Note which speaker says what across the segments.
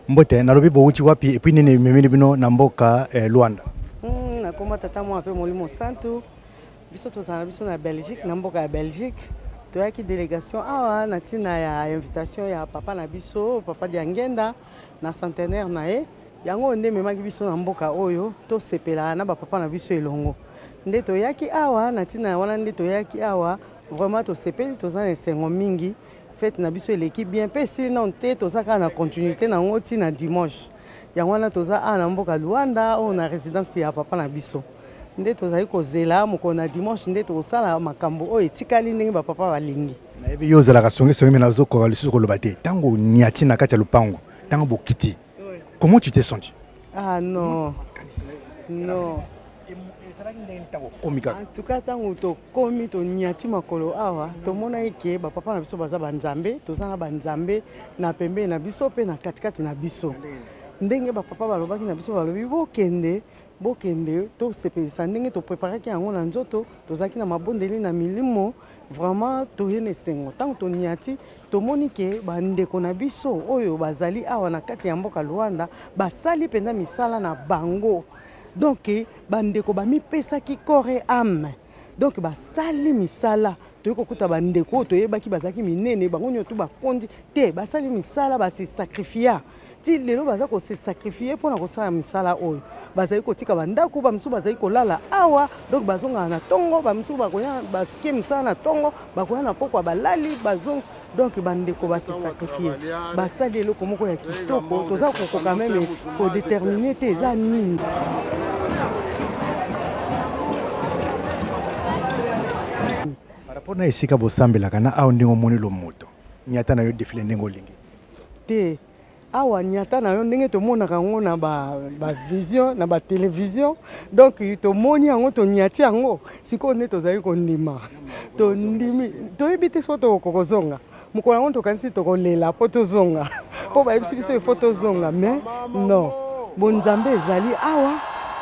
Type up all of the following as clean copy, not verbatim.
Speaker 1: Mbote, nalobi bowuti wapi et puis nini ememeli bino na mboka eh, Luanda?
Speaker 2: Nakoma tata mwa mpe molimo santu. Biso tozala na biso na Belgique, na mboka ya Belgique. Toyaki délégation awa na ntina ya invitation ya papa na biso, papa Diangenda, na centenaire na ye. Yango nde ememaki biso na mboka oyo tosepelaka na bapapa na biso elongo. Nde toyaki awa na ntina ya wana, nde toyaki awa vraiment tosepeli, toza na esengo mingi. Fête na biso eleki bien mpe esili nano te, toza kaka na continuité na yango ti na dimanche. Yango wana toza awa na mboka Luanda oyo na résidence ya papa na biso. Nde tozali kozela mokolo na dimanche nde tokosala makambo oyo etikali ndenge bapapa balingi.
Speaker 1: Nayebi yo ozalaka songisongi, me nazokoka lisusu koloba te. Ntango onyati na kati ya lopango, ntango bokiti, comment tu t'es senti?
Speaker 2: Ah non, non.
Speaker 1: Ezalaki ndenge ntango okomi kaka?
Speaker 2: En tout cas ntango tokomi tonyati makolo awa, tomonaki ke bapapa na biso baza banzambe, toza na banzambe na pembeni na biso mpe na katikati na biso. Ndenge bapapa balobaki na biso, balobi bokende, bokende tosepelisa ndenge topreparaki yango na nzoto, tozalaki na mabondeli na milimo, vraiment toye na esengo. Ntango tonyati, tomoni ke bandeko na biso oyo bazali awa na kati ya mboka Luanda basali mpenza misala na bango. Donc bandeko bamipesaki corps et âme. Donc basali misala, toyei kokuta bandeko oyo toyebaki bazalaki minene, bango nyonso bakondi te, basali misala, base sacrifia. Ti lelo baza ko se sacrifier mpona kosala misala oyo. Bazali kotika bandako, bamisusu bazali kolala awa, donc bazongaka na tongo, bamisusu bakoya batike misala na tongo, bakoya na pokwa balali, bazong. Donc bandeko ba se sacrifier, basali eloko moko ya kitoko, toza kokoka meme kodetermine te eza nini.
Speaker 1: Par rapport na esika bosambelaka na awa ndenge omoni lomoto, nyata na yo defile ndenge olingi
Speaker 2: te. Awa nyata na yo ndenge tomonaka yango na ba vision, na ba télévision, donc tomoni yango, tonyati yango sikoyo nde tozali kondima, tondimi, toyebi te soki tokokozonga mokolo yango, tokanisi tokolela mpo tozonga, mpo bayebisi biso ifo tozonga, mais non, bonzambe ezali awa,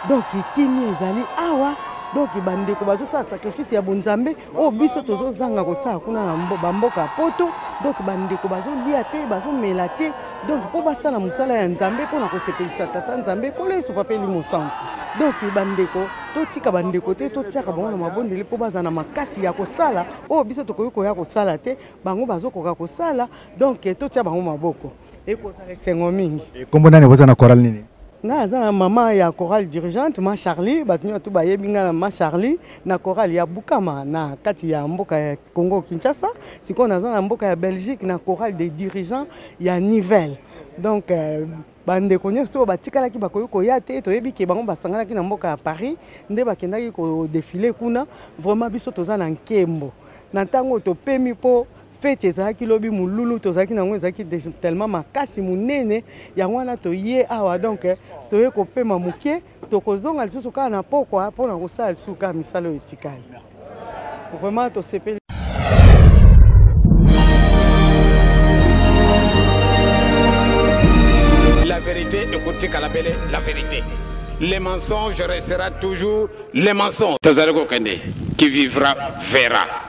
Speaker 2: donc kimia ezali awa, donc bandeko bazosala sacrifice ya bonzambe oyo biso tozozanga kosala kuna na bamboka poto. Donc bandeko bazolia te, bazomela te, donc mpo basala mosala ya nzambe mpona kosepelisa tata nzambe Nkolo Yesu Papa Elimo Santu. Donc bandeko, totika bandeko te, totiaka bango na mabondeli mpo bazala na makasi ya kosala oyo biso tokoki koya kosala te, bango bazokoka kosala. Donc totia bango maboko, ekozala esengo mingi.
Speaker 1: Kombo nani, boza na chorale nini?
Speaker 2: Nga aza na mama ya chorale dirigeante, ma Charlie, bato nyonso bayebi nga na ma Charlie na chorale ya Bukama na kati ya mboka ya Congo Kinshasa. Sikoyo naza na mboka ya Belgique na chorale des dirigeants ya Nivelles. Donc bandeko nyonso oyo batikalaki bakoki koya te, toyebi ke bango basanganaki na mboka ya Paris nde bakendaki kodefile kuna. Vraiment biso toza na nkembo na ntango topemi mpo fete ezalaki lobi, molulu tozalaki nango ezalaki tellement makasi monene, yango wana toye awa. Donc toye kopema moke, tokozonga lisusu kaka na pokwa mpona kosala lisusu kaka misala oyo etikali. Vraiment tosepeli.
Speaker 3: La vérité ekotikala bele la vérité. Les mensonges restera toujours les mensonges. Tozali kokende, qui vivra verra.